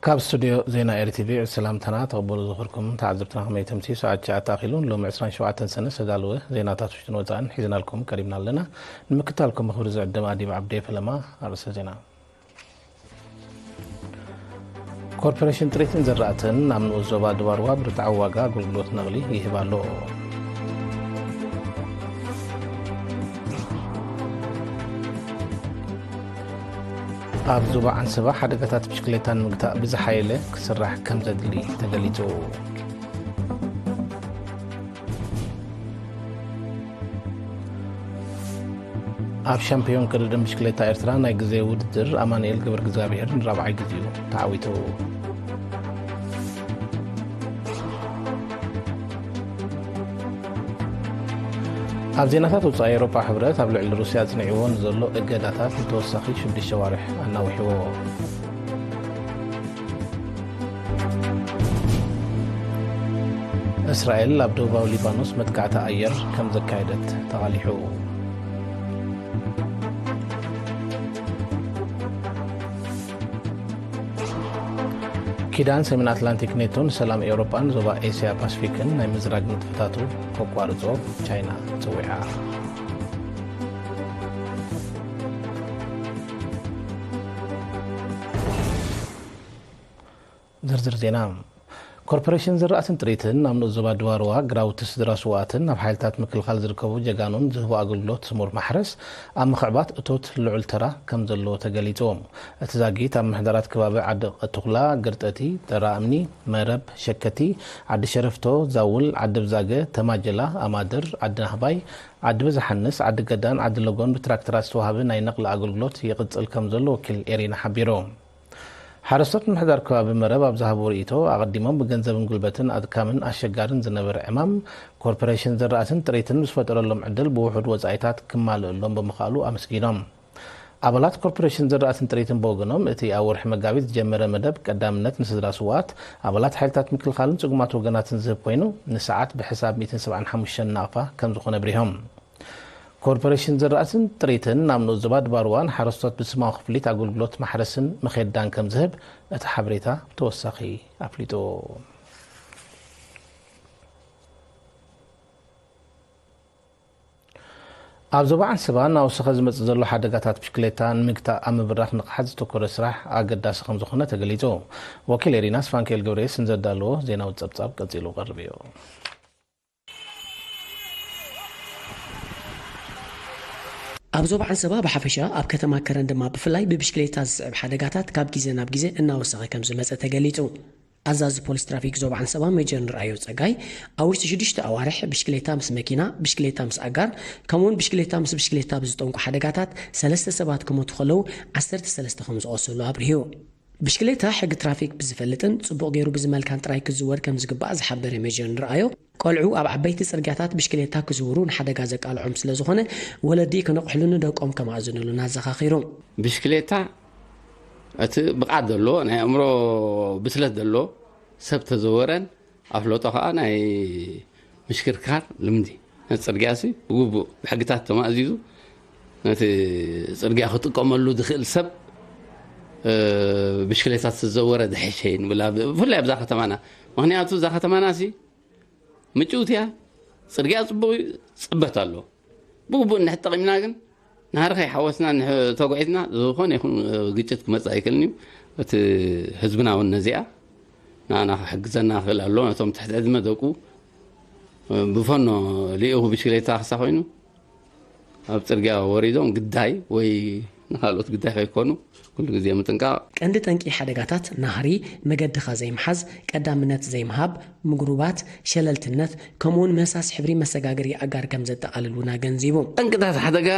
ካብ ስቱድዮ ዜና ኤሪ ቲቪ ሰላምታና ተቐበሉ ዝኽርኩም ተዓዘብትና። ከመይ ተምሲ ሰዓት ትሽዓተ ኣኺሉን ሎሚ ዕስራን ሸውዓተን ሰነ ዝተዳለወ ዜናታት ውሽጥን ወጻእን ሒዝናልኩም ቀሪብና ኣለና። ንምክታልኩም ብኽብሪ ዝዕድም ኣዲብ ዓብዴ ፈለማ። ኣርእስተ ዜና። ኮርፖሬሽን ጥሪትን ዝራእትን ኣብ ንኡስ ዞባ ድባርዋ ብርትዓዊ ዋጋ ኣገልግሎት ነቕሊ ይህብ ኣሎ። ኣብ ዞባ ዓንሰባ ሓደጋታት ብሽክሌታ ንምግታእ ብዝሓየለ ክስራሕ ከም ዘድሊ ተገሊጹ። ኣብ ሻምፒዮን ቅድድም ብሽክሌታ ኤርትራ ናይ ግዜ ውድድር ኣማኑኤል ገብረእግዚኣብሄር ንራብዓይ ግዜኡ ተዓዊቱ። ኣብ ዜናታት ወጻኢ፣ ኤውሮጳ ሕብረት ኣብ ልዕሊ ሩስያ ኣጽኒዕዎ ንዘሎ እገዳታት ንተወሳኺ ሽዱሽተ ኣዋርሕ ኣናዊሕዎ። እስራኤል ኣብ ደቡባዊ ሊባኖስ መጥቃዕቲ ኣየር ከም ዘካየደት ተቓሊሑ። ኪዳን ሰሜን ኣትላንቲክ ኔቶ ንሰላም ኤውሮጳን ዞባ ኤስያ ፓሲፊክን ናይ ምዝራግ ንጥፈታቱ ከቋርጾ ቻይና ጸዊዓ። ዝርዝር ዜና። ኮርፖሬሽን ዝራእትን ጥሪትን ኣብ ንኡስ ዞባ ድባርዋ ግራውቲ ስድራ ስውኣትን ኣብ ሓይልታት ምክልኻል ዝርከቡ ጀጋኑን ዝህቦ ኣገልግሎት ስሙር ማሕረስ ኣብ ምኽዕባት እቶት ልዑል ተራ ከም ዘለዎ ተገሊጹ። እቲ ዛጊት ኣብ ምሕደራት ከባቢ ዓዲ ቀቱኽላ፣ ግርጠቲ፣ ጠራ እምኒ፣ መረብ፣ ሸከቲ፣ ዓዲ ሸረፍቶ፣ ዛውል፣ ዓዲ ብዛገ፣ ተማጀላ፣ ኣማድር፣ ዓዲ ናህባይ፣ ዓዲ ብዝሓንስ፣ ዓዲ ገዳን ዓዲ ለጎን ብትራክተራት ዝተዋህበ ናይ ነቕሊ ኣገልግሎት ይቕጽል ከም ዘሎ ወኪል ኤሪና ሓቢሩ። ሓረስቶት ምምሕዳር ከባቢ መረብ ኣብ ዝሃብዎ ርእይቶ፣ ኣቐዲሞም ብገንዘብን ጉልበትን ኣድካምን ኣሸጋርን ዝነበረ ዕማም፣ ኮርፖሬሽን ዝራእትን ጥሪትን ምስ ፈጠረሎም ዕድል ብውሑድ ወጻኢታት ክማልእሎም ብምኽኣሉ ኣመስጊኖም። ኣባላት ኮርፖሬሽን ዝራእትን ጥሪትን ብወገኖም፣ እቲ ኣብ ወርሒ መጋቢት ዝጀመረ መደብ ቀዳምነት ንስድራ ስውኣት፣ ኣባላት ሓይልታት ምክልኻልን ጽጉማት ወገናትን ዝህብ ኮይኑ፣ ንሰዓት ብሕሳብ ሚእትን ሰብዓን ሓሙሽተን ናቕፋ ከም ዝኾነ ኣብሪሆም። ኮርፖሬሽን ዝራእትን ጥሪትን ናብ ንኡስ ዞባ ድባርዋ ንሓረስቶት ብስማዊ ክፍሊት ኣገልግሎት ማሕረስን ምኼዳን ከም ዝህብ እቲ ሓበሬታ ብተወሳኺ ኣፍሊጡ። ኣብ ዞባ ዓንሰባ እናወሰኸ ዝመጽእ ዘሎ ሓደጋታት ብሽክሌታ ንምግታእ ኣብ ምብራኽ ንቕሓት ዘተኮረ ስራሕ ኣገዳሲ ከም ዝኾነ ተገሊጹ። ወኪል ኤሪና ስፋንኬል ገብረየስ ንዘዳለዎ ዜናዊ ጸብጻብ ቀጺሉ ቀርብ እዩ። ኣብ ዞባ ዓንሰባ ብሓፈሻ፣ ኣብ ከተማ ከረን ድማ ብፍላይ ብብሽክሌታ ዝስዕብ ሓደጋታት ካብ ግዜ ናብ ግዜ እናወሰኸ ከም ዝመጸ ተገሊጹ። ኣዛዚ ፖሊስ ትራፊክ ዞባ ዓንሰባ ሜጀር ንርኣዮ ጸጋይ፣ ኣብ ውሽጢ ሽዱሽተ ኣዋርሕ ብሽክሌታ ምስ መኪና፣ ብሽክሌታ ምስ ኣጋር፣ ከምኡውን ብሽክሌታ ምስ ብሽክሌታ ብዝጠንቁ ሓደጋታት ሰለስተ ሰባት ክሞቱ ከለዉ፣ ዓሰርተ ሰለስተ ከም ዝቖሰሉ ኣብሪሁ። ብሽክሌታ ሕጊ ትራፊክ ብዝፈልጥን ጽቡቕ ገይሩ ብዝመልካን ጥራይ ክዝወር ከም ዝግባእ ዝሓበረ ሜጀር ንርኣዮ፣ ቆልዑ ኣብ ዓበይቲ ጽርግያታት ብሽክሌታ ክዝውሩ ንሓደጋ ዘቃልዖም ስለ ዝኾነ፣ ወለዲ ክነቕሕሉ ንደቆም ከማእዝኑሉን ኣዘኻኺሩ። ብሽክሌታ እቲ ብቕዓት ዘለዎ፣ ናይ ኣእምሮ ብስለት ዘለዎ ሰብ ተዘወረን፣ ኣፍለጦ ከኣ ናይ ምሽክርካር ልምዲ፣ ነቲ ጽርግያሲ ብግቡእ ብሕግታት ተማእዚዙ፣ ነቲ ጽርግያ ክጥቀመሉ ዝኽእል ሰብ፣ እ፣ ብሽክሌታ ዝተዘወረ ዝሐሸ እዩ ንብል፣ ኣብ፣ ብፍላይ ኣብዛ ከተማና። ምኽንያቱ እዛ ከተማናሲ ምጭውቲ እያ፣ ጽርግያ ጽቡቕ እዩ፣ ጽበት ኣሎ። ብግቡእ እንድሕር ተጠቒምና ግን፣ ናህሪ ከይሓወስና እንድሕር ተጓዒዝና፣ ዝኾነ ይኹን፣ እ፣ ግጭት ክመጽእ ኣይክእልን እዩ። እቲ ህዝብና እውን ነዚኣ ንኣና ክሕግዘና ክኽእል ኣለዎ። ነቶም ትሕቲ ዕድመ ደቁ፣ እ፣ ብፈኖ ልኢኹ ብሽክሌታ ክሳ ኮይኑ፣ ኣብ ጽርግያ ወሪዶም ግዳይ ወይ ንኻልኦት ግዳይ ከይኮኑ ኩሉ ግዜ ምጥንቃቕ። ቀንዲ ጠንቂ ሓደጋታት ናህሪ፣ መገድኻ ዘይምሓዝ፣ ቀዳምነት ዘይምሃብ፣ ምጉርባት፣ ሸለልትነት፣ ከምኡውን መህሳስ ሕብሪ መሰጋገሪ ኣጋር ከም ዘጠቓልል እውን ኣገንዚቡ። ጠንቅታት ሓደጋ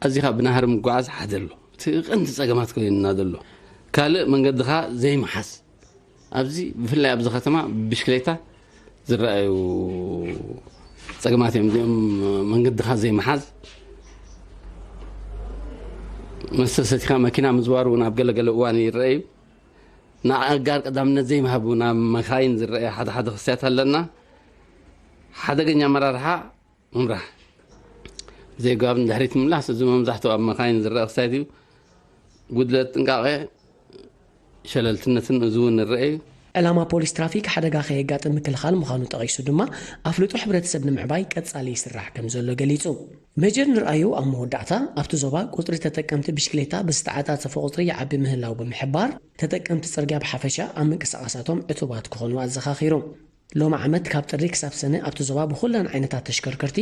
ኣዚኻ ብናህሪ ምጓዓዝ ሓደ ኣሎ። እቲ ቀንዲ ጸገማት ኮይኑና ዘሎ። ካልእ መንገድኻ ዘይምሓዝ። ኣብዚ ብፍላይ ኣብዚ ከተማ ብብሽክሌታ ዝረኣዩ ጸገማት እዮም እዚኦም። መንገድኻ ዘይምሓዝ፣ መስተ ሰቲኻ መኪና ምዝዋር እውን ኣብ ገለገለ እዋን ይረአ እዩ። ንኣጋር ቀዳምነት ዘይምሃብ እውን ኣብ መካይን ዝረአ ሓደ ሓደ ክስተያት ኣለና። ሓደገኛ ኣመራርሓ ምምራሕ፣ ዘይጓብ ንድሕሪት ምምላስ፣ እዚ መብዛሕትኡ ኣብ መካይን ዝረአ ክስተያት እዩ። ጉድለት ጥንቃቐ፣ ሸለልትነትን እዚ እውን ንረአ እዩ። ዕላማ ፖሊስ ትራፊክ ሓደጋ ከየጋጥም ምክልኻል ምዃኑ ጠቒሱ ድማ ኣፍልጦ ሕብረተሰብ ንምዕባይ ቀጻሊ ይስራሕ ከም ዘሎ ገሊጹ። መጀር ንርኣዩ ኣብ መወዳእታ ኣብቲ ዞባ ቁጽሪ ተጠቀምቲ ብሽክሌታ ብዝተዓጻጸፈ ቁጽሪ ይዓቢ ምህላው ብምሕባር ተጠቀምቲ ጽርግያ ብሓፈሻ ኣብ ምንቅስቓሳቶም ዕቱባት ክኾኑ ኣዘኻኺሩ። ሎሚ ዓመት ካብ ጥሪ ክሳብ ሰነ ኣብቲ ዞባ ብኹለን ዓይነታት ተሽከርከርቲ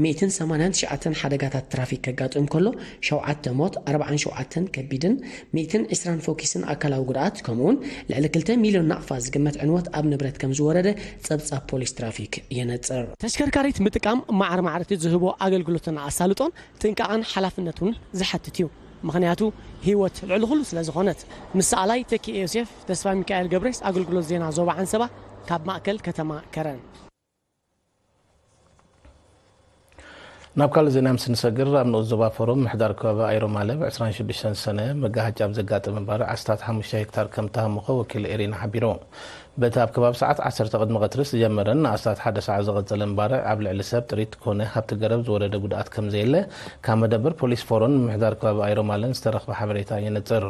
ሚእትን ሰማንያን ትሽዓተን ሓደጋታት ትራፊክ ከጋጥም ከሎ ሸውዓተ ሞት፣ ኣርባዓን ሸውዓተን ከቢድን ሚእትን ዕስራን ፎኪስን ኣካላዊ ጉድኣት ከምኡውን ልዕሊ ክልተ ሚልዮን ናቕፋ ዝግመት ዕንወት ኣብ ንብረት ከም ዝወረደ ጸብጻብ ፖሊስ ትራፊክ የነጽር። ተሽከርካሪት ምጥቃም ማዕረ ማዕረቲ ዝህቦ ኣገልግሎትን ኣሳልጦን ጥንቃቐን ሓላፍነቱን ዝሓትት እዩ። ምኽንያቱ ህይወት ልዕሊ ኩሉ ስለ ዝኾነት። ምስ ሰኣላይ ተኪኤ ዮሴፍ፣ ተስፋ ሚካኤል ገብሬስ፣ ኣገልግሎት ዜና ዞባ ዓንሰባ ካብ ማእከል ከተማ ከረን። ናብ ካልእ ዜና ምስ ንሰግር፣ ኣብ ንኡስ ዞባ ፎሮ ምምሕዳር ከባቢ ኣይሮማለ ብ ዕስራን ሽዱሽተን ሰነ መጋሃጭ ኣብ ዘጋጠመ ባርዕ ኣስታት ሓሙሽተ ሄክታር ከም ተሃሙኸ ወኪል ኤሪና ሓቢሩ። በቲ ኣብ ከባቢ ሰዓት ዓሰርተ ቅድሚ ቀትሪ ዝጀመረን ንኣስታት ሓደ ሰዓት ዝቐጸለን ባርዕ ኣብ ልዕሊ ሰብ ጥሪት ኮነ ሃብቲ ገረብ ዝወረደ ጉድኣት ከም ዘየለ ካብ መደበር ፖሊስ ፎሮን ምምሕዳር ከባቢ ኣይሮማለን ዝተረኽበ ሓበሬታ የነጽር።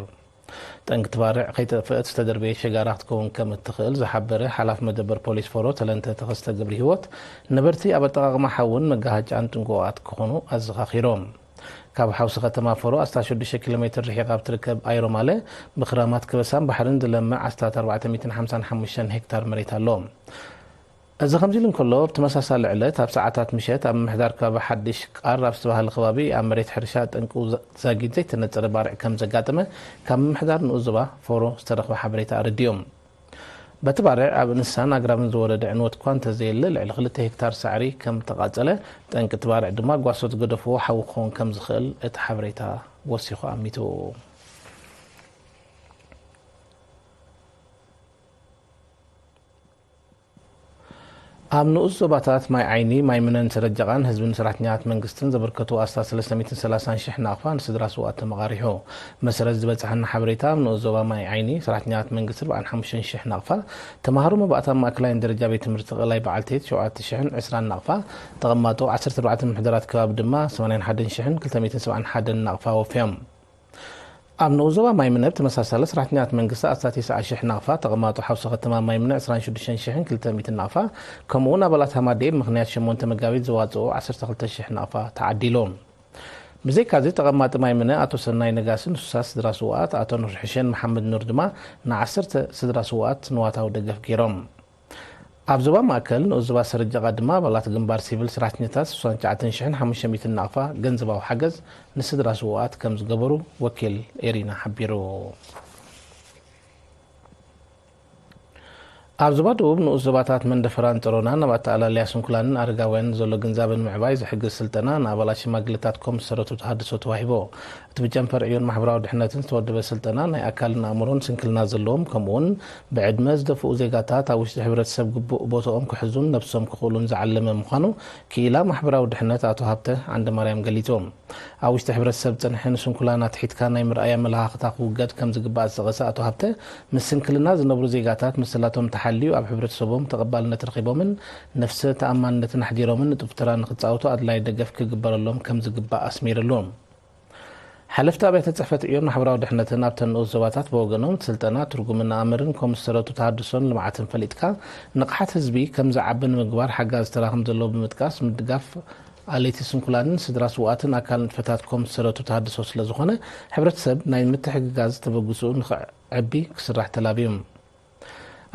ጠንቂ እቲ ባርዕ ከይጠፍአት ዝተደርበየት ሸጋራ ክትከውን ከም እትኽእል ዝሓበረ ሓላፊ መደበር ፖሊስ ፎሮ ተለንተ ተኸስተ ገብረ ህይወት ነበርቲ ኣብ ኣጠቓቕማ ሓውን መጋሃጫን ጥንቁቓት ክኾኑ ኣዘኻኺሮም። ካብ ሓውሲ ከተማ ፎሮ ኣስታት ሽዱሽተ ኪሎ ሜትር ርሒቓ ኣብ ትርከብ ኣይሮማለ ብኽራማት ከበሳን ባሕርን ዝለምዕ ኣስታት ኣርባዕተ ሚእትን ሓምሳን ሓሙሽተን ሄክታር መሬት ኣሎ። እዚ ከምዚ ኢሉ እንከሎ፣ ኣብ ተመሳሳሊ ዕለት ኣብ ሰዓታት ምሸት ኣብ ምምሕዳር ከባቢ ሓድሽ ቃር ኣብ ዝተባህለ ከባቢ ኣብ መሬት ሕርሻ ጠንቁ ዛጊድ ዘይተነጸረ ባርዕ ከም ዘጋጠመ ካብ ምምሕዳር ንኡስ ዞባ ፎሮ ዝተረኽበ ሓበሬታ ኣረዲኦም። በቲ ባርዕ ኣብ እንስሳን ኣግራብን ዝወረደ ዕንወት እኳ እንተዘየለ፣ ልዕሊ ክልተ ሄክታር ሳዕሪ ከም ተቓጸለ፣ ጠንቂ እቲ ባርዕ ድማ ጓሶት ገደፍዎ ሓዊ ክኸውን ከም ዝኽእል እቲ ሓበሬታ ወሲኹ ኣሚቱ። ኣብ ንኡስ ዞባታት ማይ ዓይኒ፣ ማይ ምነን ሰረጀቓን ህዝብን ሰራሕተኛታት መንግስትን ዘበርከቱ ኣስታት ሰለስተ ሚእትን ሰላሳን ሽሕ ናቕፋ ንስድራ ስውኣት ተመቓሪሑ። መሰረት ዝበጽሓና ሓበሬታ፣ ኣብ ንኡስ ዞባ ማይ ዓይኒ ሰራሕተኛታት መንግስቲ ኣርባዓን ሓሙሽተን ሽሕ ናቕፋ፣ ተማሃሮ መባእታ ማእከላይን ደረጃ ቤት ትምህርቲ ቐላይ በዓልቴት ሸውዓተ ሽሕን ዕስራን ናቕፋ፣ ተቐማጦ ዓሰርተ ኣርባዕተ ምምሕዳራት ከባቢ ድማ ሰማንያን ሓደን ሽሕን ክልተ ሚእትን ሰብዓን ሓደን ናቕፋ ወፍዮም። ኣብ ንኡስ ዞባ ማይ ምነብ ተመሳሳሊ ሰራሕተኛታት መንግስቲ ኣስታት ተስዓ ሽሕ ናቕፋ፣ ተቐማጦ ሓውሲ ከተማ ማይ ምነ ዕስራን ሽዱሽተን ሽሕን ክልተ ሚእትን ናቕፋ፣ ከምኡውን ኣባላት ሃማዴ ብምኽንያት ሸሞንተ መጋቢት ዝዋፅኦ ዓሰርተ ክልተ ሽሕ ናቕፋ ተዓዲሉ። ብዘይካዚ ተቐማጢ ማይ ምነ ኣቶ ሰናይ ነጋሲ ንሱሳት ስድራ ስውኣት፣ ኣቶ ኑር ሕሸን መሓመድ ኑር ድማ ንዓሰርተ ስድራ ስውኣት ንዋታዊ ደገፍ ገይሮም። ኣብ ዞባ ማእከል ንኡስ ዞባ ሰረጀቓ ድማ ኣባላት ግንባር ሲቪል ሰራሕተኛታት ስሳን ትሽዓተን ሽሕን ሓሙሽተ ሚእትን ናቕፋ ገንዘባዊ ሓገዝ ንስድራ ስውኣት ከም ዝገበሩ ወኪል ኤሪና ሓቢሩ። ኣብ ዞባ ደቡብ ንኡስ ዞባታት መንደፈራን ጸሮናን ኣብ ኣተኣላልያ ስንኩላንን ኣረጋውያንን ዘሎ ግንዛበ ንምዕባይ ዝሕግዝ ስልጠና ንኣባላት ሽማግለታት ኮም ዝሰረቱ ተሃድሶ ተዋሂቦ። እቲ ብጨንፈር ዕዮን ማሕበራዊ ድሕነትን ዝተወደበ ስልጠና ናይ ኣካልን ኣእምሮን ስንክልና ዘለዎም ከምኡውን ብዕድመ ዝደፍኡ ዜጋታት ኣብ ውሽጢ ሕብረተሰብ ግቡእ ቦትኦም ክሕዙን ነብሶም ክኽእሉን ዝዓለመ ምዃኑ ክኢላ ማሕበራዊ ድሕነት ኣቶ ሃብተ ዓንደማርያም ገሊጹ። ኣብ ውሽጢ ሕብረተሰብ ዝጸንሐ ንስንኩላን ኣትሒትካ ናይ ምርኣይ ኣመለኻኽታ ክውገድ ከም ዝግባእ ዝጠቐሰ ኣቶ ሃብተ፣ ምስ ስንክልና ዝነብሩ ዜጋታት መሰላቶም ተሓልዩ ኣብ ሕብረተሰቦም ተቐባልነት ረኺቦምን ነፍሰ ተኣማንነትን ኣሕዲሮምን ንጡፍ ተራ ንኽጻወቱ ኣድላዪ ደገፍ ክግበረሎም ከም ዝግባእ ኣስሚርሉ። ሓለፍቲ ኣብያተ ጽሕፈት ዕዮን ማሕበራዊ ድሕነትን ኣብተን ንኡስ ዞባታት ብወገኖም፣ እቲ ስልጠና ትርጉምን ኣምርን ኮም ዝሰረቱ ተሃድሶን ልምዓትን ፈሊጥካ ንቕሓት ህዝቢ ከም ዝዓቢ ንምግባር ሓጋዚ ተራ ከም ዘለዎ ብምጥቃስ፣ ምድጋፍ ኣለይቲ ስንኩላንን ስድራ ስውኣትን ኣካል ንጥፈታት ኮም ዝሰረቱ ተሃድሶ ስለ ዝኾነ፣ ሕብረተሰብ ናይ ምትሕግጋዝ ተበግስኡ ንኽዕቢ ክስራሕ ተላብዩ።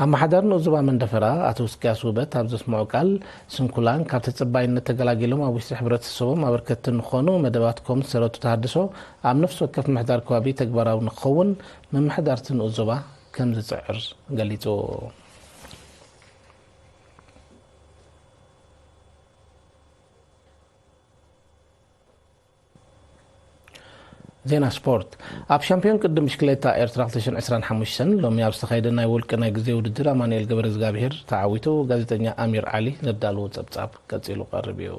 ኣመሓዳሪ ንኡስ ዞባ መንደፈራ ኣቶ እስቅያስ ውበት ኣብ ዘስምዖ ቃል፣ ስንኩላን ካብ ተጸባይነት ተገላጊሎም ኣብ ውሽጢ ሕብረተሰቦም ኣበርከትቲ ንኾኑ መደባት ኮም ዝሰረቱ ተሃድሶ ኣብ ነፍሲ ወከፍ ምምሕዳር ከባቢ ተግባራዊ ንክኸውን ምምሕዳር እቲ ንኡስ ዞባ ከም ዝጽዕር ገሊጹ። ዜና ስፖርት። ኣብ ሻምፒዮን ቅድም ብሽክሌታ ኤርትራ ክልተ ሽሕን ዕስራን ሓሙሽተን ሎሚ ኣብ ዝተኻየደ ናይ ውልቂ ናይ ግዜ ውድድር ኣማኑኤል ገብረ እግዚኣብሄር ተዓዊቱ። ጋዜጠኛ ኣሚር ዓሊ ዘዳለዎ ጸብጻብ ቀጺሉ ቀርብ እዩ።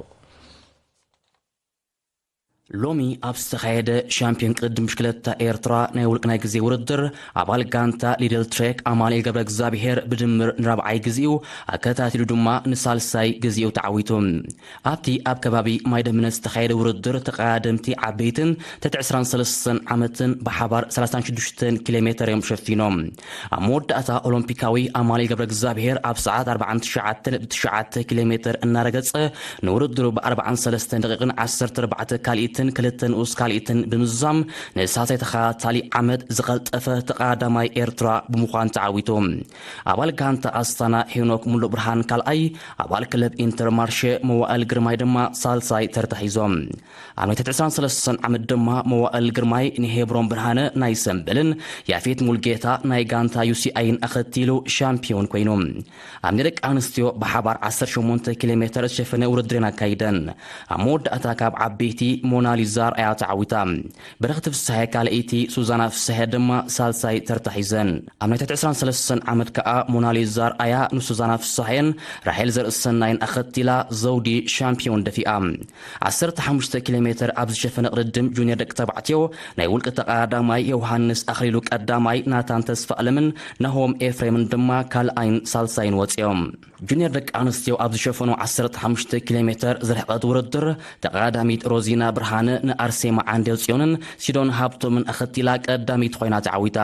ሎሚ ኣብ ዝተኻየደ ሻምፒዮን ቅድድም ብሽክለታ ኤርትራ ናይ ውልቂ ናይ ግዜ ውድድር፣ ኣባል ጋንታ ሊድል ትሬክ ኣማኑኤል ገብረ እግዚኣብሔር ብድምር ንራብዓይ ግዜኡ፣ ኣከታቲሉ ድማ ንሳልሳይ ግዜኡ ተዓዊቱ። ኣብቲ ኣብ ከባቢ ማይ ደምነ ዝተኻየደ ውድድር፣ ተቐዳደምቲ ዓበይትን ትሕቲ ዕስራን ሰለስተን ዓመትን ብሓባር ሰላሳን ሽዱሽተን ኪሎ ሜተር እዮም ሸፊኖም። ኣብ መወዳእታ፣ ኦሎምፒካዊ ኣማኑኤል ገብረ እግዚኣብሔር ኣብ ሰዓት ኣርባዓን ትሽዓተን ነጥቢ ትሽዓተ ኪሎ ሜተር እናረገጸ፣ ንውድድሩ ብ ኣርባዓን ሰለስተን ደቂቕን ዓሰርተ ኣርባዕተ ካልኢትን ክልተ ንኡስ ካልኢትን ብምዝዛም፣ ንሳልሳይ ተኸታታሊ ዓመት ዝቐልጠፈ ተቐዳዳማይ ኤርትራ ብምዃን ተዓዊቱ። ኣባል ጋንታ ኣስታና ሄኖክ ሙሉእ ብርሃን ካልኣይ፣ ኣባል ክለብ ኢንተርማርሼ መዋእል ግርማይ ድማ ሳልሳይ ተርታ ሒዞም። ኣብ ናይ ትሕቲ ዕስራን ሰለስተን ዓመት ድማ መዋእል ግርማይ ንሄብሮን ብርሃነ ናይ ሰምበልን ያፌት ሙልጌታ ናይ ጋንታ ዩ ሲ ኣይን ኣኸቲሉ ሻምፒዮን ኮይኑ። ኣብ ናይ ደቂ ኣንስትዮ ብሓባር ዓሰርተ ሸሞንተ ኪሎ ሜተር ዝሸፈነ ውድድር ኣካይደን። ኣብ መወዳእታ ካብ ዓበይቲ ሞናሊዛ ኣርኣያ ተዓዊታ። በረኽቲ ፍስሃየ ካልኣይቲ፣ ሱዛና ፍስሃየ ድማ ሳልሳይ ተርታ ሒዘን። ኣብ ናይ ትሕቲ ዕስራን ሰለስተን ዓመት ከኣ ሞናሊዛ ኣርኣያ ንሱዛና ፍስሃየን ራሄል ዘርእሰናይን ኣኸቲላ ዘውዲ ሻምፒዮን ደፊኣ። ዓሰርተ ሓሙሽተ ኪሎ ሜተር ኣብ ዝሸፈነ ቅድድም ጁኒየር ደቂ ተባዕትዮ ናይ ውልቂ ተቐዳዳማይ ዮሃንስ ኣኽሊሉ ቀዳማይ፣ ናታን ተስፋኣለምን ናሆም ኤፍሬምን ድማ ካልኣይን ሳልሳይን ወጺኦም። ጁኒየር ደቂ ኣንስትዮ ኣብ ዝሸፈኑ ዓሰርተ ሓሙሽተ ኪሎ ሜተር ዝርሕቐት ውድድር፣ ተቐዳዳሚት ሮዚና ብርሃነ ንኣርሴማ ዓንደው ጽዮንን ሲዶን ሃብቶምን ኣኸቲላ ቀዳሚት ኮይና ተዓዊታ።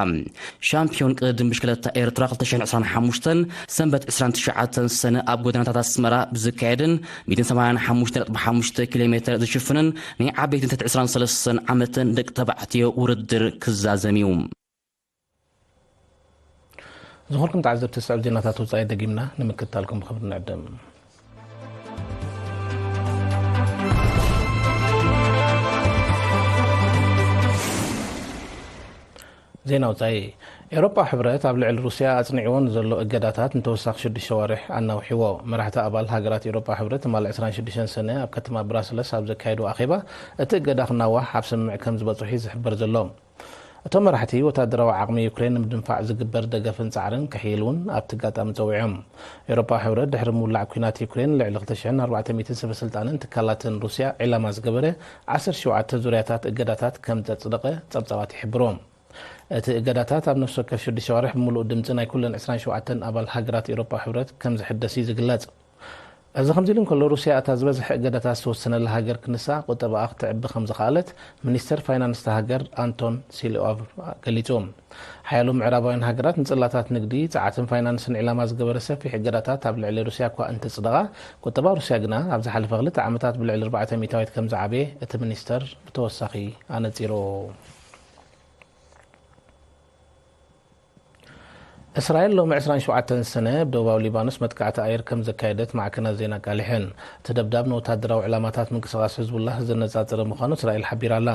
ሻምፒዮን ቅድድም ብሽክለታ ኤርትራ ክልተ ሽሕን ዕስራን ሓሙሽተን፣ ሰንበት ዕስራን ትሽዓተን ሰነ ኣብ ጎደናታት ኣስመራ ብዝካየድን ሚእትን ሰማንያን ሓሙሽተ ነጥቢ ሓሙሽተ ኪሎ ሜተር ዝሽፍንን ናይ ዓበይትን ትሕቲ ዕስራን ሰለስተን ዓመትን ደቂ ተባዕትዮ ውድድር ክዛዘም እዩ። ዝኾንኩም ተዓዘብቲ፣ ዝስዕብ ዜናታት ወጻኢ ደጊምና ንምክትታልኩም ብኽብሪ ንዕድም። ዜና ወጻኢ። ኤውሮጳ ሕብረት ኣብ ልዕሊ ሩስያ ኣጽኒዕዎ ንዘሎ እገዳታት ንተወሳኺ ሽዱሽተ ኣዋርሕ ኣናውሕዎ። መራሕቲ ኣባል ሃገራት ኤውሮጳ ሕብረት ትማሊ ዕስራን ሽዱሽተን ሰነ ኣብ ከተማ ብራስለስ ኣብ ዘካየድዎ ኣኼባ፣ እቲ እገዳ ክናዋሕ ኣብ ስምምዕ ከም ዝበጽሑ እዩ ዝሕበር ዘሎ። እቶም መራሕቲ፣ ወታደራዊ ዓቕሚ ዩክሬን ንምድንፋዕ ዝግበር ደገፍን ጻዕርን ክሕይል እውን ኣብቲ ኣጋጣሚ ጸዊዖም። ኤውሮጳዊ ሕብረት ድሕሪ ምውላዕ ኲናት ዩክሬን፣ ልዕሊ ክልተ ሽሕን ኣርባዕተ ሚእትን ሰበ ስልጣንን ትካላትን ሩስያ ዒላማ ዝገበረ ዓሰርተ ሸውዓተ ዙርያታት እገዳታት ከም ዘጽደቐ ጸብጻባት ይሕብሩ። እቲ እገዳታት ኣብ ነፍሲ ወከፍ ሽዱሽተ ኣዋርሕ ብምሉእ ድምጺ ናይ ኩለን ዕስራን ሸውዓተን ኣባል ሃገራት ኤውሮጳዊ ሕብረት ከም ዝሕደስ እዩ ዝግለጽ። እዚ ከምዚ ኢሉ እንከሎ፣ ሩስያ እታ ዝበዝሐ እገዳታት ዝተወሰነላ ሃገር ክንሳ፣ ቁጠባኣ ክተዕቢ ከም ዝኸኣለት ሚኒስተር ፋይናንስ እታ ሃገር ኣንቶን ሲሊኦቭ ገሊጹ። ሓያሎ ምዕራባውያን ሃገራት ንጽላታት ንግዲ፣ ጸዓትን ፋይናንስን ዒላማ ዝገበረ ሰፊሕ እገዳታት ኣብ ልዕሊ ሩስያ እኳ እንተጽደቓ፣ ቁጠባ ሩስያ ግና ኣብ ዝሓለፈ ክልተ ዓመታት ብልዕሊ ኣርባዕተ ሚእታዊት ከም ዝዓበየ እቲ ሚኒስተር ብተወሳኺ ኣነጺሩ። እስራኤል ሎሚ ዕስራን ሸውዓተን ሰነ ኣብ ደቡባዊ ሊባኖስ መጥቃዕቲ ኣየር ከም ዘካየደት ማዕከናት ዜና ኣቃሊሐን። እቲ ደብዳብ ንወታደራዊ ዕላማታት ምንቅስቓስ ሕዝቡላህ ዘነጻጸረ ምዃኑ እስራኤል ሓቢራ ኣላ።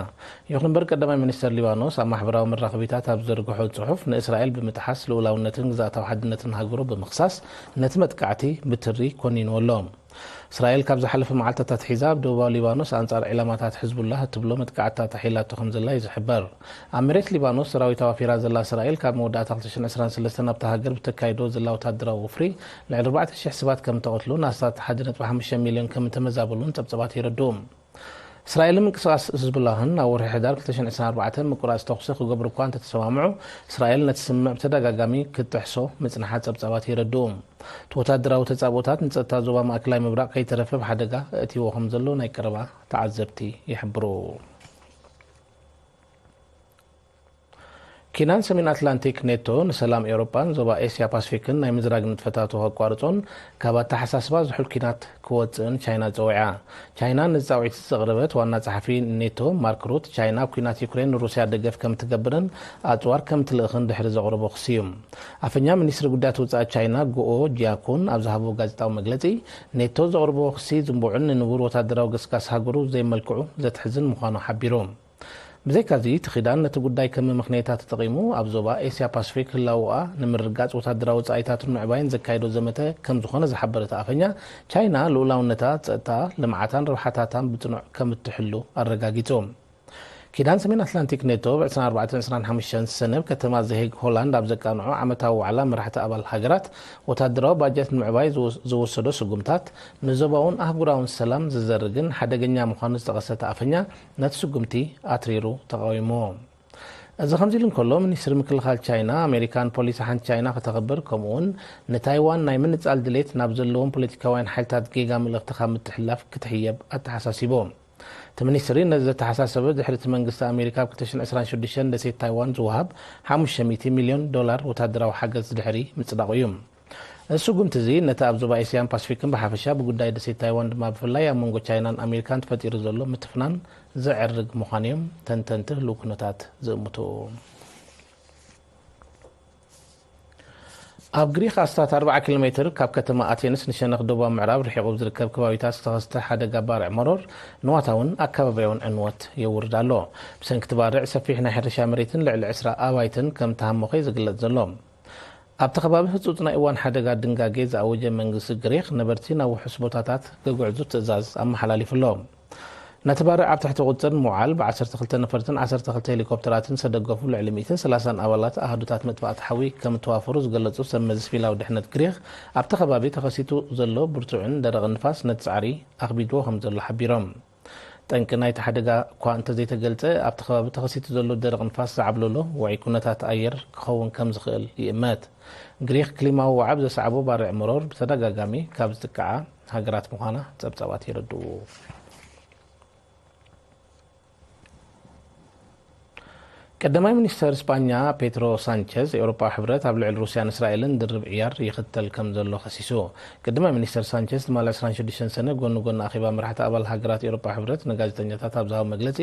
ይኹን እምበር፣ ቀዳማይ ሚኒስተር ሊባኖስ ኣብ ማሕበራዊ መራኸቢታት ኣብ ዝዘርግሖ ጽሑፍ፣ ንእስራኤል ብምጥሓስ ልኡላውነትን ግዝኣታዊ ሓድነትን ሃገሩ ብምኽሳስ፣ ነቲ መጥቃዕቲ ብትሪ ኮኒንዎ ኣሎ። እስራኤል ካብ ዝሓለፈ መዓልታት ኣትሒዛ ኣብ ደቡባዊ ሊባኖስ ኣንጻር ዒላማታት ሕዝቡላህ እትብሎ መጥቃዕትታት ኣሕይላቶ ከም ዘላ እዩ ዝሕበር። ኣብ መሬት ሊባኖስ ሰራዊት ኣዋፊራ ዘላ እስራኤል፣ ካብ መወዳእታ ክልተ ሽሕን ዕስራን ሰለስተን ኣብታ ሃገር ብተካይዶ ዘላ ወታደራዊ ወፍሪ ልዕሊ ኣርባዕተ ሽሕ ሰባት ከም እተቐትሉን ኣስታት ሓደ ነጥቢ ሓሙሽተ ሚልዮን ከም እተመዛበሉን ጸብጻባት የረድኡ። እስራኤልን ምንቅስቓስ ሕዝቡላህን ኣብ ወርሒ ሕዳር ክልተ ሽሕን ዕስራን ኣርባዕተን ምቁራጽ ተኹሲ ክገብሩ እኳ እንተተሰማምዑ፣ እስራኤል ነቲ ስምምዕ ብተደጋጋሚ ክትጥሕሶ ምጽንሓ ጸብጻባት የረድኡ። እቲ ወታደራዊ ተጻብኦታት ንጸጥታ ዞባ ማእከላይ ምብራቕ ከይተረፈ ኣብ ሓደጋ ኣእትይዎ ከም ዘሎ ናይ ቀረባ ተዓዘብቲ ይሕብሩ። ኪዳን ሰሜን ኣትላንቲክ ኔቶ ንሰላም ኤውሮጳን ዞባ ኤስያ ፓሲፊክን ናይ ምዝራግ ንጥፈታቱ ከቋርጾን ካብ ኣተሓሳስባ ዝሑል ኲናት ክወጽእን ቻይና ጸዊዓ። ቻይና ነዚ ጻውዒት ዘቕረበት ዋና ጸሓፊ ኔቶ ማርክ ሩት፣ ቻይና ኣብ ኲናት ዩክሬን ንሩስያ ደገፍ ከም ትገብርን ኣጽዋር ከም ትልእኽን ድሕሪ ዘቕረቦ ክሲ እዩ። ኣፈኛ ሚኒስትሪ ጉዳያት ወጻኢ ቻይና ጉኦ ጂያኩን ኣብ ዝሃቦ ጋዜጣዊ መግለጺ፣ ኔቶ ዘቕረቦ ክሲ ዝንቡዕን ንንቡር ወታደራዊ ገስጋስ ሃገሩ ዘይመልክዑ ዘትሕዝን ምዃኑ ሓቢሩ። ብዘይካዚ፣ እቲ ኪዳን ነቲ ጉዳይ ከም መመኽነይታ ተጠቒሙ፣ ኣብ ዞባ ኤስያ ፓሲፊክ ህላወኣ ንምርግጋጽ ወታደራዊ ወጻኢታትን ምዕባይን ዘካየዶ ዘመተ ከም ዝኾነ ዝሓበረ እቲ ኣፈኛ፣ ቻይና ልኡላውነታ፣ ጸጥታኣ፣ ልምዓታን ረብሓታታን ብጽኑዕ ከም እትሕሉ ኣረጋጊጹ። ኪዳን ሰሜን ኣትላንቲክ ኔቶ ብ ዕስራን ኣርባዕተን ዕስራን ሓሙሽተን ሰነ ኣብ ከተማ ዘሄግ ሆላንድ ኣብ ዘቃንዖ ዓመታዊ ዋዕላ መራሕቲ ኣባል ሃገራት፣ ወታደራዊ ባጀት ንምዕባይ ዝወስ-፣ ዝወሰዶ ስጉምታት ንዞባውን ኣህጉራውን ሰላም ዝዘርግን ሓደገኛ ምዃኑ ዝጠቐሰ እቲ ኣፈኛ፣ ነቲ ስጉምቲ ኣትሪሩ ተቓዊሞ። እዚ ከምዚ ኢሉ እንከሎ፣ ሚኒስትሪ ምክልኻል ቻይና፣ ኣሜሪካን ፖሊሲ ሓንቲ ቻይና ከተኽብር፣ ከምኡውን ንታይዋን ናይ ምንጻል ድሌት ናብ ዘለዎም ፖለቲካውያን ሓይልታት ጌጋ መልእኽቲ ካብ ምትሕልላፍ ክትሕየብ ኣተሓሳሲቡ። እቲ ሚኒስትሪ ነዚ ዘተሓሳሰበ፣ ድሕሪ እቲ መንግስቲ ኣሜሪካ ኣብ ክልተ ሽሕን ዕስራን ሽዱሽተን ደሴት ታይዋን ዝወሃብ ሓሙሽተ ሚእቲ ሚልዮን ዶላር ወታደራዊ ሓገዝ ድሕሪ ምጽዳቑ እዩ። እዚ ስጉምቲ እዚ ነቲ ኣብ ዞባ ኤስያን ፓሲፊክን ብሓፈሻ ብጉዳይ ደሴት ታይዋን ድማ ብፍላይ ኣብ መንጎ ቻይናን ኣሜሪካን ተፈጢሩ ዘሎ ምትፍናን ዘዕርግ ምዃኑ እዮም ተንተንቲ ህሉው ኩነታት ዝእምቱ። ኣብ ግሪክ ኣስታት ኣርብዓ ኪሎ ሜትር ካብ ከተማ ኣቴንስ ንሸነኽ ደቡብ ምዕራብ ርሒቑ ኣብ ዝርከብ ከባቢታት ዝተኸስተ ሓደጋ ባርዕ መሮር ንዋታውን ኣከባቢያውን ዕንወት የውርድ ኣሎ። ብሰንኪ እቲ ባርዕ ሰፊሕ ናይ ሕርሻ መሬትን ልዕሊ ዕስራ ኣባይትን ከም ተሃመኸ እዩ ዝግለጽ ዘሎ። ኣብቲ ከባቢ ህጹጽ ናይ እዋን ሓደጋ ድንጋጌ ዝኣወጀ መንግስቲ ግሪክ፣ ነበርቲ ናብ ውሑስ ቦታታት ክጉዕዙ ትእዛዝ ኣመሓላሊፉ ኣሎ። ነቲ ባርዕ ኣብ ትሕቲ ቁጽጽር ንምውዓል፣ ብ ዓሰርተ ክልተ ነፈርትን ዓሰርተ ክልተ ሄሊኮፕተራትን ዝተደገፉ ልዕሊ ሚእትን ሰላሳን ኣባላት ኣሃዱታት መጥፋእቲ ሓዊ ከም እተዋፈሩ ዝገለጹ ሰብ መዚ ሲቪላዊ ድሕነት ግሪክ፣ ኣብቲ ከባቢ ተኸሲቱ ዘሎ ብርቱዕን ደረቕን ንፋስ ነቲ ጻዕሪ ኣኽቢድዎ ከም ዘሎ ሓቢሮም። ጠንቂ ናይቲ ሓደጋ እኳ እንተዘይተገልጸ፣ ኣብቲ ከባቢ ተኸሲቱ ዘሎ ደረቕ ንፋስ ዝዓብለሎ ውዑይ ኩነታት ኣየር ክኸውን ከም ዝኽእል ይእመት። ግሪክ ክሊማዊ ወዓብ ዘስዓቦ ባርዕ መሮር ብተደጋጋሚ ካብ ዝጥቅዓ ሃገራት ምዃና ጸብጻባት የረድኡ። ቀዳማይ ሚኒስተር ስጳኛ ፔድሮ ሳንቸዝ፣ ኤውሮጳዊ ሕብረት ኣብ ልዕሊ ሩስያን እስራኤልን ድርብ ዕያር ይኽተል ከም ዘሎ ከሲሱ። ቀዳማይ ሚኒስተር ሳንቸዝ ትማሊ ዕስራን ሽዱሽተን ሰነ ጎኒ ጎኒ ኣኼባ መራሕቲ ኣባል ሃገራት ኤውሮጳዊ ሕብረት ንጋዜጠኛታት ኣብ ዝሃቦ መግለጺ፣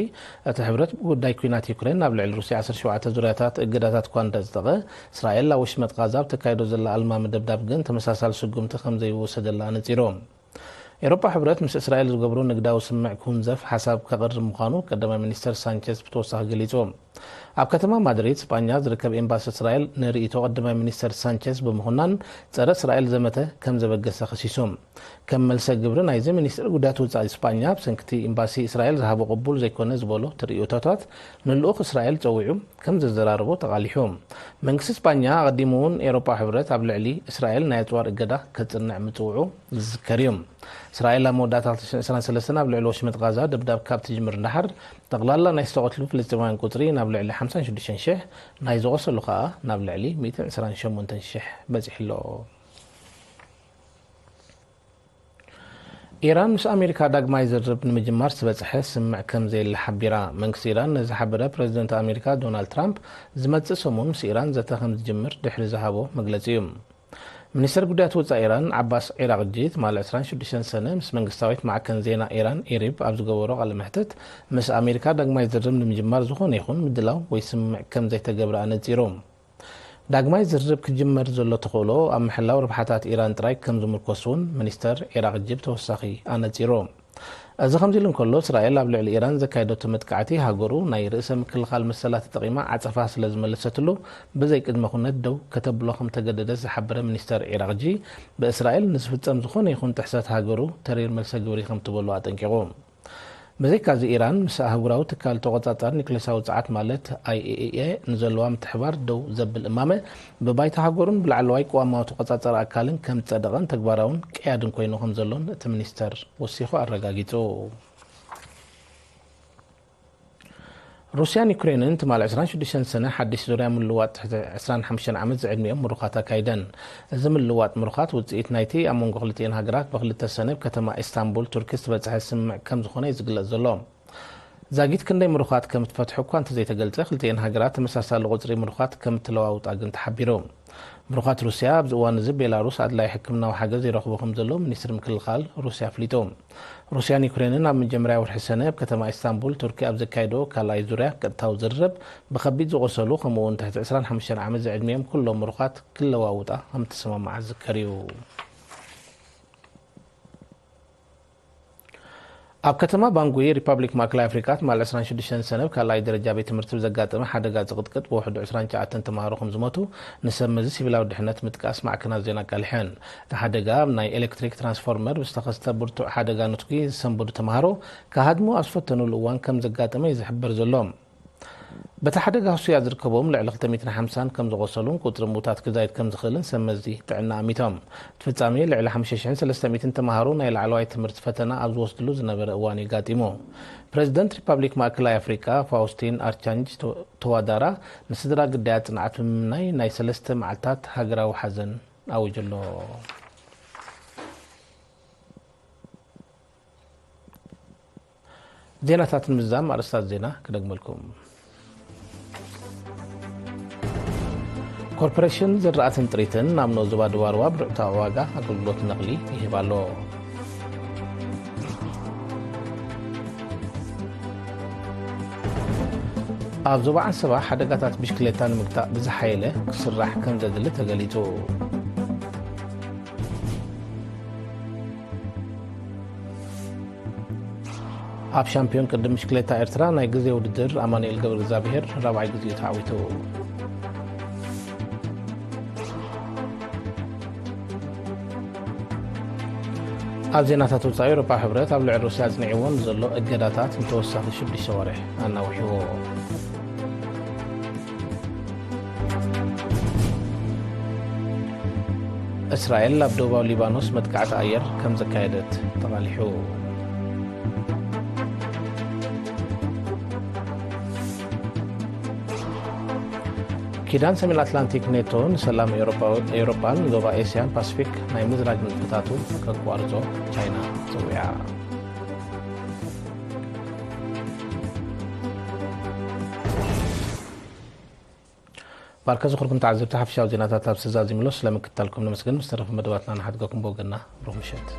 እቲ ሕብረት ብጉዳይ ኲናት ዩክሬን ኣብ ልዕሊ ሩስያ ዓሰርተ ሸውዓተ ዙርያታት እገዳታት እኳ እንተጽደቐ፣ እስራኤል ኣብ ወሽመጥ ቓዛ ኣብ ተካይዶ ዘላ ኣልማሚ ደብዳብ ግን ተመሳሳሊ ስጉምቲ ከም ዘይወሰደላ ኣነጺሩ። ኤውሮጳ ሕብረት ምስ እስራኤል ዝገብሮ ንግዳዊ ስምምዕ ክውንዘፍ ሓሳብ ከቕርብ ምዃኑ ቀዳማይ ሚኒስተር ሳንቸዝ ብተወሳኺ ገሊጹ። ኣብ ከተማ ማድሪድ ስጳኛ ዝርከብ ኤምባሲ እስራኤል ንርእይቶ ቀዳማይ ሚኒስተር ሳንቸዝ ብምኹናን ጸረ እስራኤል ዘመተ ከም ዘበገሰ ከሲሱ። ከም መልሰ ግብሪ ናይዚ ሚኒስትሪ ጉዳያት ወጻኢ ስጳኛ ብሰንኪ እቲ ኤምባሲ እስራኤል ዝሃቦ ቅቡል ዘይኮነ ዝበሎ ርእይቶታት ንልኡኽ እስራኤል ጸዊዑ ከም ዘዘራርቦ ተቓሊሑ። መንግስቲ ስጳኛ ኣቐዲሙ እውን ኤውሮጳ ሕብረት ኣብ ልዕሊ እስራኤል ናይ ኣጽዋር እገዳ ከጽንዕ ምጽውዑ ዝዝከር እዩ። እስራኤል ኣብ መወዳእታ ክልተ ሽሕን ዕስራን ሰለስተን ኣብ ልዕሊ ወሽመጥ ቓዛ ደብዳብ ካብ ትጅምር እንዳሓር፣ ጠቕላላ ናይ ዝተቐትሉ ፍልስጤማውያን ቁጽሪ ናብ ልዕሊ ሓምሳን ሽዱሽተን ሽሕ፣ ናይ ዝቖሰሉ ከኣ ናብ ልዕሊ ሚእትን ዕስራን ሸሞንተን ሽሕ በጺሑ ኣሎ። ኢራን ምስ ኣሜሪካ ዳግማይ ዝርርብ ንምጅማር ዝበጽሐ ስምምዕ ከም ዘየለ ሓቢራ። መንግስቲ ኢራን ነዚ ሓበረ ፕረዚደንት ኣሜሪካ ዶናልድ ትራምፕ ዝመጽእ ሰሙን ምስ ኢራን ዘተ ከም ዝጅምር ድሕሪ ዝሃቦ መግለጺ እዩ። ሚኒስተር ጉዳያት ወጻኢ ኢራን ዓባስ ዒራቕጂ ትማሊ ዕስራን ሽዱሽተን ሰነ ምስ መንግስታዊት ማዕከን ዜና ኢራን ኢሪብ ኣብ ዝገበሮ ቃለ መሕትት፣ ምስ ኣሜሪካ ዳግማይ ዝርርብ ንምጅማር ዝኾነ ይኹን ምድላው ወይ ስምምዕ ከም ዘይተገብረ ኣነጺሩ። ዳግማይ ዝርርብ ክጅመር ዘሎ ተኽእሎ ኣብ ምሕላው ረብሓታት ኢራን ጥራይ ከም ዝምርኮስ እውን ሚኒስተር ዒራቕጂ ብተወሳኺ ኣነጺሩ። እዚ ከምዚ ኢሉ እንከሎ፣ እስራኤል ኣብ ልዕሊ ኢራን ዘካየደቶ መጥቃዕቲ ሃገሩ ናይ ርእሰ ምክልኻል መሰላ ተጠቒማ ዓጸፋ ስለ ዝመለሰትሉ፣ ብዘይ ቅድመ ኩነት ደው ከተብሎ ከም ተገደደት ዝሓበረ ሚኒስተር ዒራቕጂ፣ ብእስራኤል ንዝፍጸም ዝኾነ ይኹን ጥሕሰት ሃገሩ ተሪር መልሰ ግብሪ ከም ትበሉ ኣጠንቂቑ። ብዘይካዚ ኢራን ምስ ኣህጉራዊ ትካል ተቖጻጻሪ ኒክለሳዊ ጸዓት ማለት ኣይ ኤ ኢ ኤ ንዘለዋ ምትሕባር ደው ዘብል እማመ፣ ብባይታ ሃገሩን ብላዕለዋይ ቅዋማዊ ተቖጻጻሪ ኣካልን ከም ዝጸደቐን ተግባራውን ቀያድን ኮይኑ ከም ዘሎን እቲ ሚኒስተር ወሲኹ ኣረጋጊጹ። ሩስያን ዩክሬንን ትማሊ ዕስራን ሽዱሽተን ሰነ ሓድሽ ዙርያ ምልውዋጥ ትሕቲ ዕስራን ሓሙሽተን ዓመት ዝዕድሚኦም ምሩኻት ኣካይደን። እዚ ምልውዋጥ ምሩኻት ውጽኢት ናይቲ ኣብ መንጎ ክልቲኤን ሃገራት ብክልተ ሰነ ኣብ ከተማ ኢስታንቡል ቱርኪ ዝተበጽሐ ስምምዕ ከም ዝኾነ እዩ ዝግለጽ ዘሎ። ዛጊት ክንደይ ምሩኻት ከም ትፈትሑ እኳ እንተዘይተገልጸ፣ ክልቲኤን ሃገራት ተመሳሳሊ ቁጽሪ ምሩኻት ከም እትለዋውጣ ግን ተሓቢሩ። ምሩኻት ሩስያ ኣብዚ እዋን እዚ ቤላሩስ ኣድላዪ ሕክምናዊ ሓገዝ ይረኽቡ ከም ዘለዉ ሚኒስትሪ ምክልኻል ሩስያ ኣፍሊጡ። ሩስያን ዩክሬንን ኣብ መጀመርያ ወርሒ ሰነ ኣብ ከተማ ኢስታንቡል ቱርኪ ኣብ ዘካየድኦ ካልኣይ ዙርያ ቀጥታዊ ዝርርብ ብኸቢድ ዝቖሰሉ ከምኡ እውን ትሕቲ ዕስራን ሓሙሽተን ዓመት ዝዕድሚኦም ኩሎም ምሩኻት ክለዋውጣ ከም እተሰማምዓ ዝዝከር እዩ። ኣብ ከተማ ባንጉይ ሪፓብሊክ ማእከላይ ኣፍሪቃ ትማል ዕስራን ሽዱሽተን ሰነ ካልኣይ ደረጃ ቤት ትምህርቲ ብዘጋጠመ ሓደጋ ጽቕጥቅጥ ብውሕዱ ዕስራን ትሽዓተን ተማሃሮ ከም ዝሞቱ ንሰብ መዚ ሲቪላዊ ድሕነት ምጥቃስ ማዕከናት ዜና ኣቃሊሐን። እቲ ሓደጋ ኣብ ናይ ኤሌክትሪክ ትራንስፎርመር ብዝተኸስተ ብርቱዕ ሓደጋ ንትኪ ዝሰንበዱ ተማሃሮ ክሃድሙ ኣብ ዝፈተኑሉ እዋን ከም ዘጋጠመ እዩ ዝሕበር ዘሎ። በቲ ሓደጋ ህሱያት ዝርከቦም ልዕሊ ክልተ ሚእትን ሓምሳን ከም ዝቖሰሉን ቁጽሪ ምዉታት ክዛይድ ከም ዝኽእልን ሰብ መዚ ጥዕና ኣሚቶም። እቲ ፍጻሜ ልዕሊ ሓሙሽተ ሽሕን ሰለስተ ሚእትን ተማሃሮ ናይ ላዕለዋይ ትምህርቲ ፈተና ኣብ ዝወስድሉ ዝነበረ እዋን እዩ ጋጢሙ። ፕረዚደንት ሪፓብሊክ ማእከላይ ኣፍሪቃ ፋውስቲን ኣርቻንጅ ቶ-፣ ተዋዳራ ንስድራ ግዳያት ጽንዓት ብምምናይ ናይ ሰለስተ መዓልታት ሃገራዊ ሓዘን ኣዊጁ ኣሎ። ዜናታት ንምዝዛም ኣርእስታት ዜና ክደግመልኩም። ኮርፖሬሽን ዝራእትን ጥሪትን ናብ ንኡስ ዞባ ደቡብ ሩባ ብርዕታዊ ዋጋ ኣገልግሎት ነቕሊ ይህብ ኣሎ። ኣብ ዞባ ዓንሰባ ሓደጋታት ብሽክሌታ ንምግታእ ብዝሓየለ ክስራሕ ከም ዘድሊ ተገሊጹ። ኣብ ሻምፒዮን ቅድም ብሽክሌታ ኤርትራ ናይ ግዜ ውድድር ኣማኑኤል ገብረእግዚኣብሄር ራብዓይ ግዜኡ ተዓዊቱ። ኣብ ዜናታት ወጻኢ፣ ኤውሮጳ ሕብረት ኣብ ልዕሊ ሩስያ ኣጽኒዕዎ ንዘሎ እገዳታት ንተወሳኺ ሽዱሽተ ወርሒ ኣናዊሕዎ። እስራኤል ኣብ ደቡባዊ ሊባኖስ መጥቃዕቲ ኣየር ከም ዘካየደት ተቓሊሑ። ኪዳን ሰሜን ኣትላንቲክ ኔቶ ንሰላም ኤውሮጳ-፣ ኤውሮጳን ዞባ ኤስያን ፓሲፊክ ናይ ምዝራግ ንጥፈታቱ ከቋርጾ ቻይና ጸዊዓ። ባርከ ዝኽርኩም ተዓዘብቲ፣ ሓፈሻዊ ዜናታት ኣብ ዝተዛዚምሎ ስለምክትታልኩም ነመስግን። ምስ ተረፈ መደባትና ንሓድገኩም ብወገንና ብሩኽ ምሸት።